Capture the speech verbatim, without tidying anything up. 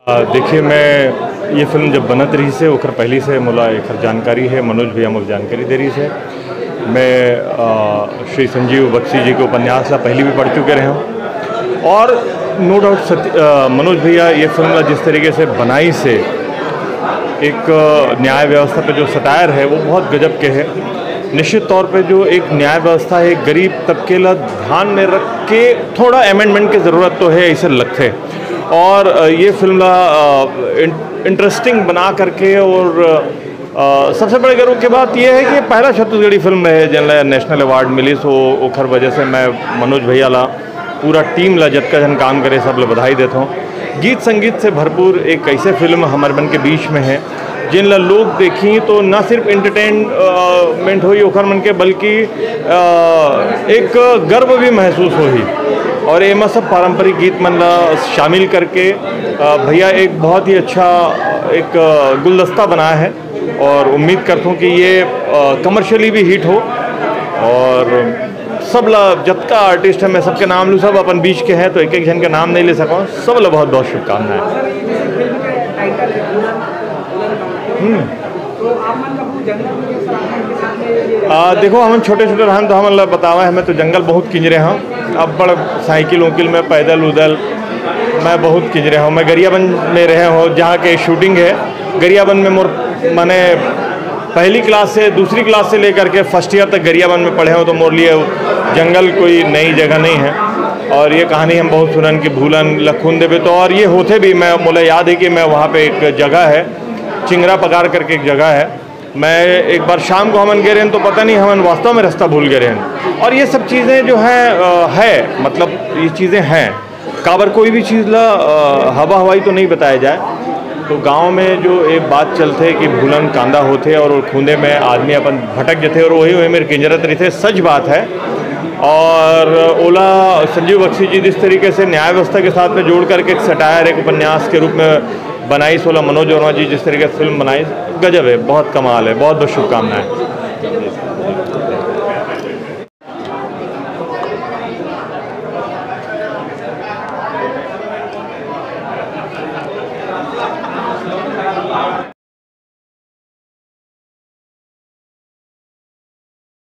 अ, देखिए, मैं ये फिल्म जब बनत रहिस हे, ओकर पहिली से मोला एकर जानकारी हे, मनोज भैया मोला जानकारी दे रहिस हे। मैं, अ, श्री संजीव बख्शी जी के उपन्यास ला पहिली भी पढ़ चुके रहे हँव और no doubt सत्य-, अ, मनोज भैया ये फिल्म ला जिस तरीके से बनाइस हे, एक, अ, न्याय व्यवस्था पे जो satire हे, वो बहुत गजब के हे। निश्चित तौर पे जो एक न्याय व्यवस्था हे, गरीब तबके ला ध्यान में रख के थोड़ा amendment के जरूरत तो हे, अइसे लगथे। और, अ, ये फिल्म ला, अ, इन-, interesting बना करके और, अ, सबसे बड़े गर्व की बात ये हे कि पहला छत्तीसगढ़ी फिल्म हे जेन ला national award मिलिस, ओ-, ओखर वजह से मैं मनोज भैया ला, पूरा team ला, जतका झन काम करे, सब ला बधाई देथों। गीत संगीत से भरपूर एक ऐसे फिल्म हमर मन के बीच में हे, जेन ला लोग देखही तो ना सिर्फ entertainment होही ओखर मन के, बल्कि, अ, एक गर्व भी महसूस होही। और एमा सब पारंपरिक गीत मन ला शामिल करके, अ, भैया एक बहुत ही अच्छा एक, अ, गुलदस्ता बनाया हे और उम्मीद करथों कि ये, अ, commercially भी hit हो और सब ला, जतका artist हे, मैं सबके नाम लूँ, सब अपन बीच के हे, तो एक एक झन के नाम नहीं ले सकँव। सब ला बहुत बहुत शुभकामनाएं। हम्म। आ, देखो, हमन छोटे छोटे रहन तो हमन ला बतावा हे, मैं तो जंगल बहुत किंजरे हँव। अब्बड़ साइकिल उकिल में, पैदल उदल मैं बहुत किंजरे हँव। मैं गरियाबंद में रहे हँव, जहाँ के shooting हे। गरियाबंद में मोर, माने, पहली class से, दूसरी class से लेकर के first year तक गरियाबंद में पढ़े हँव, तो मोर लिए जंगल कोई नई जगह नहीं हे। और ये कहानी हम बहुत सुनन कि भूलन लखुन देबे तो, और ये होथे भी। मैं, मोला याद हे कि मैं वहाँ पे एक जगह हे, चिंगरा पगार करके एक जगह हे, मैं एक बार शाम को हमन गे रहेन तो पता नहीं हमन वास्तव में रास्ता भूल गे रहेन। और ये सब चीज़ें जो हैं, अ, है, मतलब, ये चीज़ें हैं। काबर कोई भी चीज़ ला, अ, हवा हवाई तो नहीं बताया जाए। तो गांव में जो एक बात चलथे कि भूलन कांदा होथे और वो खूंदे में आदमी अपन भटक जथे और वही, वही मेर किंजरत रहिथे, सच बात हे। और ओला संजीव बख्शी जी जिस तरीके से न्याय व्यवस्था के साथ में जोड़ करके एक satire, एक उपन्यास के रूप में बनाइस, ओला मनोज वर्मा जी जिस तरीके से फिल्म बनाइस, गजब हे, बहुत कमाल हे। बहुत बहुत शुभकामनाएं।